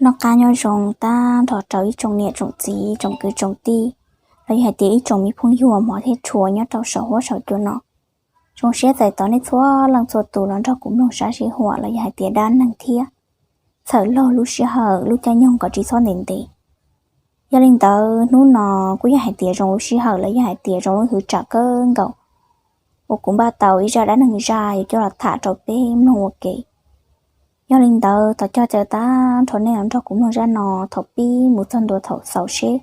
Noj qab nyob zoo tag nrho rau ib tsoom niam tsoom txiv tsoom kwv tsoom tij, los yog hais tias ib tsoom me phooj ywg uas hmov thiab tshua nyob rau saum huab saum cua no. Zoo siab txais tos nej txhua leej txhua tus los nrog kuv mloog sab sij huam los yog hais tias dab neeg thiab txhawm log lub sij hawm lub caij nyoog kom tsis txhob ntev ntev. Yog li ntawd hnub no kuj yog hais tias zoo lub sij hawm los yog hais tias zoo lub hwv tsam kawg nkaus uas kuv npaj tau ib zaj dab neeg zaj yuav coj los tham rau peb mloog ua ke. Yog li ntawd thov coj caw tag nrho nej los nrog kuv mloog zaj no thaum pib mus txog ntua thaum xaus seb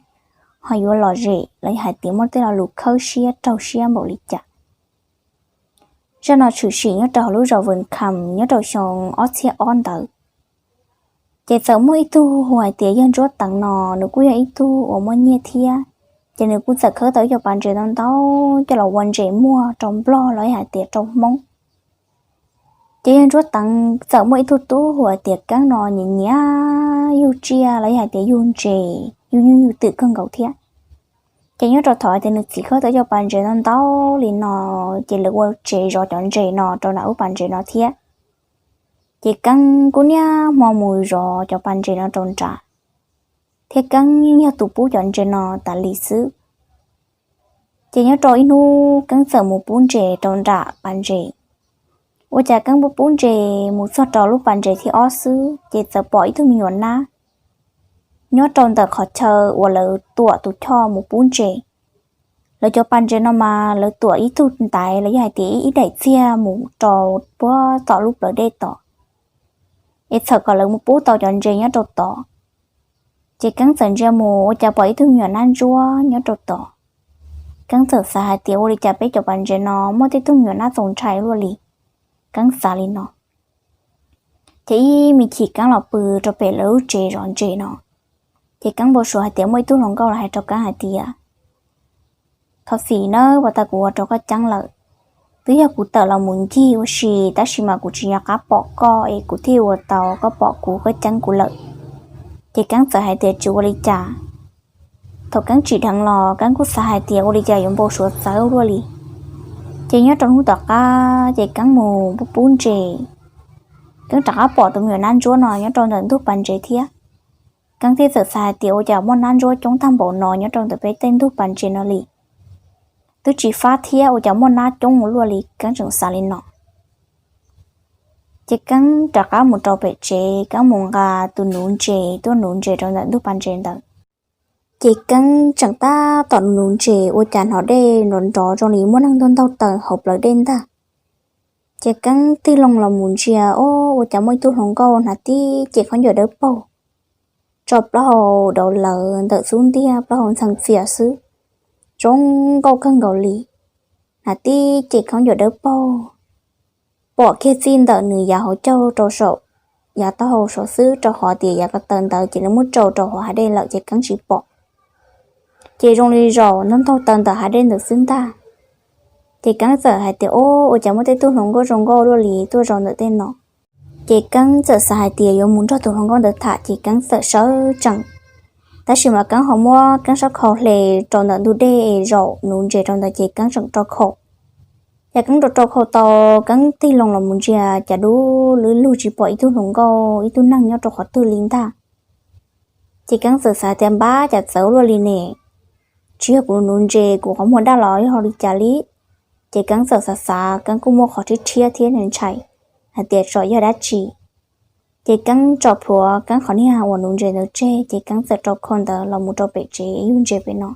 ho yuav lom zem los yog hais tias muaj tej lo lus khawb siab raug siab npaum li cas. Zaj no tshwm sim nyob rau hauv lub zos Vwm Kham nyob rau xyoo ob txhiab ob ntawd. Ces txawm muaj ib tug hu hais tias yawg Ntsuab Teev no, nws kuj yog ib tug uas muaj nyiaj thiab, ces nws kuj txawm khawb tau ib co pas ntses ntau ntau coj los ua ntses muag rau Nplog los yog hais tias rau Hmoob. Ces yawg Ntsuab Teev txawm muaj ib tug tub hu hais tias Keeb no nyiam nyiam yug tsiaj los yog hais tias yug ntses yug nyuj yug twm kawg nkaus thiab. Ces nyob rau thaum hais tias nws txiv khawb tau ib co pas ntses ntau ntau li no, ces lawv ua tsev zov cov ntses no rau nram lub pas ntses no thiab. Ces Keeb kuj niaj hmo mus zov cov pas ntses no rau nram, thiab Keeb yeej yog tus pub cov ntses no tas li xwb. Ces nyob rau ib hnub Keeb txawm mus pub ntses rau nram pas ntses. Ua cas Keeb pub pub ntses mus txog rau lub pas ntses thib ob xwb ces txawm pom ib tug me nyuam nab nyob rau ntawm qhov chaw uas lawv tuam tus choj mus pub ntses. Lawv cov pas ntses no mas lawv tuam ib tug ntaiv los yog hais tias ib daim txiag mus rau puag tom lub plawv dej tod, es txhawm kom lawv mus pub tau cov ntses nyob rau tod. Ces Keeb txawm ntsia mus ua cas pom ib tug me nyuam nab ntsuab nyob rau tod. Keeb txawm xav hais tias ua li cas peb cov pas ntses no muaj tej tug me nyuam nab txaus ntshai luaj li. Keeb xav li no. Ces ib me chim Keeb los pw rau pem lawv lub tsev zov ntses no, ces Keeb npau suav hais tias muaj ib tug hluas nkauj los hais rau Keeb hais tias, thov txim nawb, uas tas kuv ua rau koj ceeb lawm. Twb yog kuv tawm los mus ncig ua si tab sis mas kuv tsis nco qab pom koj es kuv thiaj ua tau koj pom kuv koj ceeb kuv lawm. Ces Keeb txawm hais tias tsis ua li cas. Thaum Keeb tsim dheev los Keeb kuj xav hais tias ua li cas yuav npau suav txawv luaj li. Ces nyob rau hnub tom qab ces Keeb mus pub pub ntses, Keeb rov qab pom tus me nyuam nab ntsuab no nyob rau ntawm ntug pas ntses thiab. Keeb thiaj txawm xav hais tias ua cas muaj nab ntsuab coob tag npaum no nyob rau ntawm peb tej ntug pas ntses no li. Twb tsis fab thiab ua cas muaj nab coob ua luaj li, Keeb tseem xav li no. Ces Keeb rov qab mus rau pem tsev, Keeb mus nqa tus nuv ntses tuaj nuv ntses rau ntawm ntug pas ntses ntawd. Ces Keeb tseem tab tom nuv ntses ua cas hnov dej nrov nrov zoo li muaj neeg ntaug ntaug taws hauv plawv dej ntag. Ces Keeb tig loo los mus ntsia, o, ua cas muaj ib tug hluas nkauj hnav tib ceg khaub ncaws dawb paug, tso plaub hau daus lawv ntawm xub ntiag, plaub hau ntxhee txias xwb, zoo nkauj kawg nkaus li, hnav tib ceg khaub ncaws dawb paug. Pom kiag txij ntawm nws yav hauv caug rau saum yav taub hau saud xwb, rau qhov tias yav ko taw ntawd ces nws muab tsau rau hauv hav dej lawm ces Keeb tsis pom. Ces zoo li zaum ntaug ntaug taws ntawm hav dej ntawd xwb ntag. Ces Keeb txawm hais tias, o, ua cas muaj tej tug hluas nkauj zoo nkauj luaj li tuaj zaum ntawm tej no. Ces Keeb txawm xav hais tias yuav mus nrog tus hluas nkauj ntawd tham, ces Keeb txawm sawv tsees. Tab sis mas Keeb ho muab Keeb sab khau hle rau ntawm ntug dej zaum nuv ntses rau ntawd ces Keeb tseem rau khau. Ces Keeb rau rau khau tau, Keeb tig loo los mus ntsia cas dub lug lug tsis pom ib tug hluas nkauj ib tug neeg nyob rau qhov twg li ntag. Ces Keeb txawm xav tias npab cas txawv luaj li ne, tsis yog kuv nuv ntses kuv qhov muag daj los yog li cas li. Ces Keeb txawm xav xav, Keeb kuj muaj qhov rhiab rhiab thiab ntshai hais tias tsam yog dab tsi. Ces Keeb tsom plhuav Keeb qhov niag uas nuv ntses ntawd tseg ces Keeb txawm rau khau ntawd los mus rau pem tsev yug ntses pem no.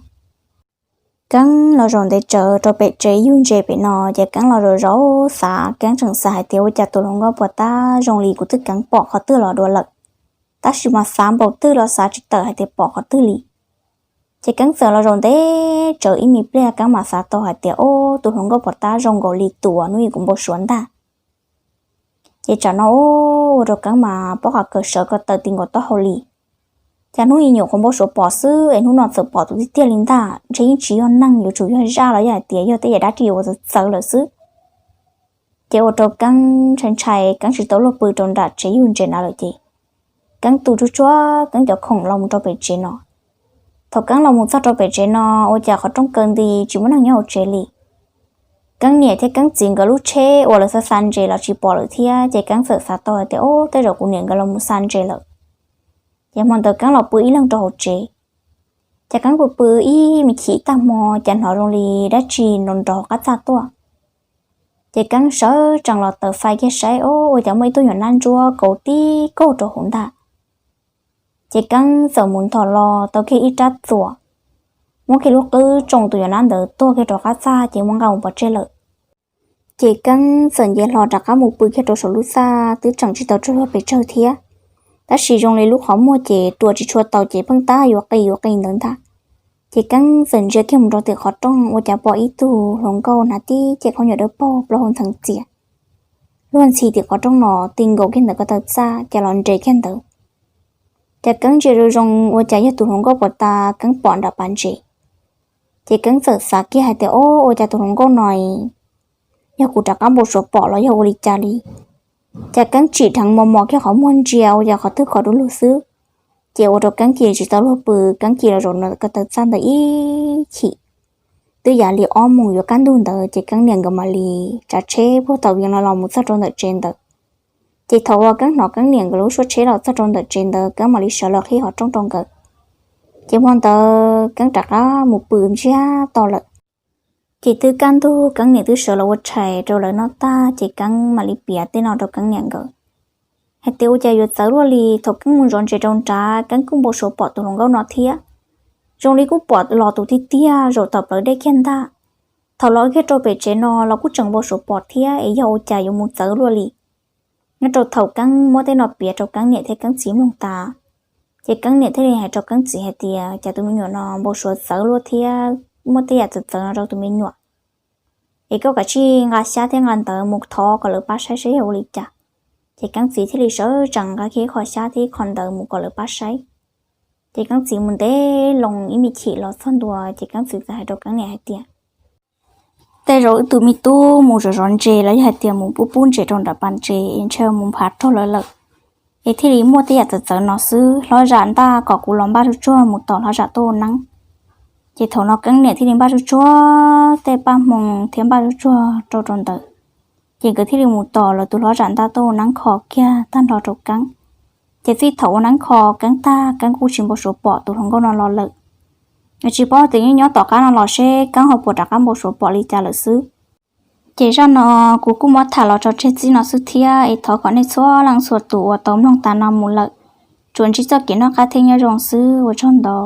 Keeb los zaum ntev tsawv rau pem tsev yug ntses pem no, ces Keeb los zaum zaum xav, Keeb tseem xav hais tias ua cas tus hluas nkauj puas tab zoo li kuv twb Keeb pom qhov twg los dua lawm. Tab sis mas xav npaum twg los xav tsis tawm hais tias pom qhov twg li. Ces Keeb txawm los zaum ntev tsawv ib me pliag Keeb mam xav tau hais tias, o, tus hluas nkauj puas tab zoo nkaus li tus uas hnub ib kuv npau suav ntag. Ces tsam no ua rau Keeb mas pob qa kaws sawv ko taw ti nkaus taub hau li. Cas hnub ib nyuam qhuav npau suav pom xwb es hnub no txawm pom tus tiag tiag li ntag, ntshe yeej tsis yog neeg, yuav tsum yog zaj los yog hais tias yog tej yam dab tsi uas txawv txawv lawm xwb. Ces ua rau Keeb ntshai ntshai, Keeb tsis tau luag pw rau nram tsev yug ntses na lawm ces Keeb tu tsuag tsuag Keeb cov khoom los mus rau pem tsev no. Thaum Keeb los mus txog rau pem tsev no, ua cas qhov rooj kaw nti tsis muaj neeg nyob hauv tsev li. Keeb niam thiab Keeb txiv nkawd lub tsheb uas lawv xa xa ntses los tsis pom lawm thiab, ces Keeb txawm xav tau hais tias, o, tej zaum kuv niam nkawd los mus xa ntses lawm. Ces hmo ntawd Keeb los pw ib leeg rau hauv tsev. Ces Keeb pw pw ib me chim tag hmo ces hnov zoo li dab tsi nrov nrov hauv qab txaj tuaj. Ces Keeb sawv tsees los taws fais kiag saib, o, ua cas muaj ib tug nyuam nab ntsuab kauv tib kaug rau hauv ntag. Ces Keeb txawm mus nthos los tau kiag ib rab txuas, muab kiag lub qwb tsoo tus nyuam nab ntawd tuag kiag rau qab txaj ces muab nqa mus pov tseg lawm. Ces Keeb txawm nce hlo rov qab mus pw kiag rau saum lub txaj twb tseem tsis tau tsaug zog pes tsawg thiab, tab sis zoo li lub qhov muag ces rua tsis tshua tau ces pheej tab yuav qis yuav qis ntawd ntag. Ces Keeb txawm ntsia kiag mus rau tim qhov rooj ua cas pom ib tug hluas nkauj hnav tib ceg khaub ncaws dawb paug plaub hau ntxeev txias, luag ntxhi tim qhov rooj no ti nkaus kiag ntawm ko taw txaj ces los nres kiag ntawd. Ces Keeb ntsia zoo zoo ua cas yog tus hluas nkauj puag ta Keeb pom nram pas ntses. Ces Keeb txawm xav kiag hais tias, o, ua cas tus hluas nkauj no yog kuv rov qab npau suav pom los yog ua li cas li. Ces Keeb tsim dheev mos mos kiag qhov muag ntsia ua cas qhov twg khov du lug xwb. Ces ua rau Keeb cia li tsis tau luag pw, Keeb cia li los zaum ko taw txaj ntawd ib chim. Twb yav li ob moos yuav kaj ntug ntawd ces Keeb niam nkawd mam li tsav tsheb puag tom viv no los mus txog rau ntawm tsev ntawd. Ces thaum uas Keeb hnov Keeb niam nkawd lub suab tsheb los txog rau ntawm tsev ntawd Keeb mam li sawv los qhib qhov rooj rau nkawd. Ces hmo ntawd Keeb rov qab mus pw ntsiag to lawm. Ces twb kaj ntug Keeb niam twb sawv los ua tshais rau lawv noj tag ces Keeb mam li piav tej no rau Keeb niam nkawd hais tias ua cas yuav txawv luaj li. Thaum Keeb mus zov ntses rau nrad Keeb kuj npau suav pom tus hluas nkauj no thiab. Zoo li kuj pom los tus tiag tiag zaum tom plawv dej kiag ntag. Thaum los kiag rau pem tsev no los kuj tseem npau suav pom thiab es yog ua cas yuav mus txawv luaj li. Nyob rau thaum Keeb muab tej no piav rau Keeb niam thiab Keeb txiv mloog tas, ces Keeb niam thiaj li hais rau Keeb txiv hais tias cas tus me nyuam no npau suav txawv luaj thiab muaj tej yam txawv txawv no rau tus me nyuam. Es koj kav tsij nqa xyab thiab nqa ntawv mus thov kom lawv pab saib saib yog ua li cas. Ces Keeb txiv thiaj li sawv tsees nqa kiag ib qho xyab thiab ib qho ntawv mus kom lawv pab saib. Ces Keeb txiv mus ntev loo ib me chim los txog ntua ces Keeb txiv txawm hais rau Keeb niam hais tias, tej zaum wb tus me tub mus zov zov ntses los yog hais tias mus pub pub ntses rau nram pas ntses es ntshe mus nphav raug lawv lawm, es thiaj li muaj tej yam txawv txawv no xwb. Hlob Zam ntaj kom kuv los npaj zuj tsuag mus tos Hlob Zam tuaj ua neeb. Ces thaum no Keeb niam thiaj li npaj zuj tsuag tej paj hmoo thiab npaj zuj tsuag rau rau ntawd. Ces nkawd thiaj li mus tos lawv tus Hlob Zam ntaj tuaj ua neeb kho kiag tag nrho rau Keeb. Ces txij thaum ua neeb kho Keeb tag Keeb kuj tsis npau suav pom tus hluas nkauj no los lawm. Tsis paub tias nyob nyob tom qab no los seb Keeb ho puas rov qab npau suav pom li cas lawm xwb. Ces zaj no kuv kuj muab tham los tso tseg txij no xwb thiab es thov kom nej txhua leej txhua tus uas tau mloog tas no mus lawm tsuas ntsib txoj kev noj qab thiab nyob zoo xwb, ua tsaug ntau.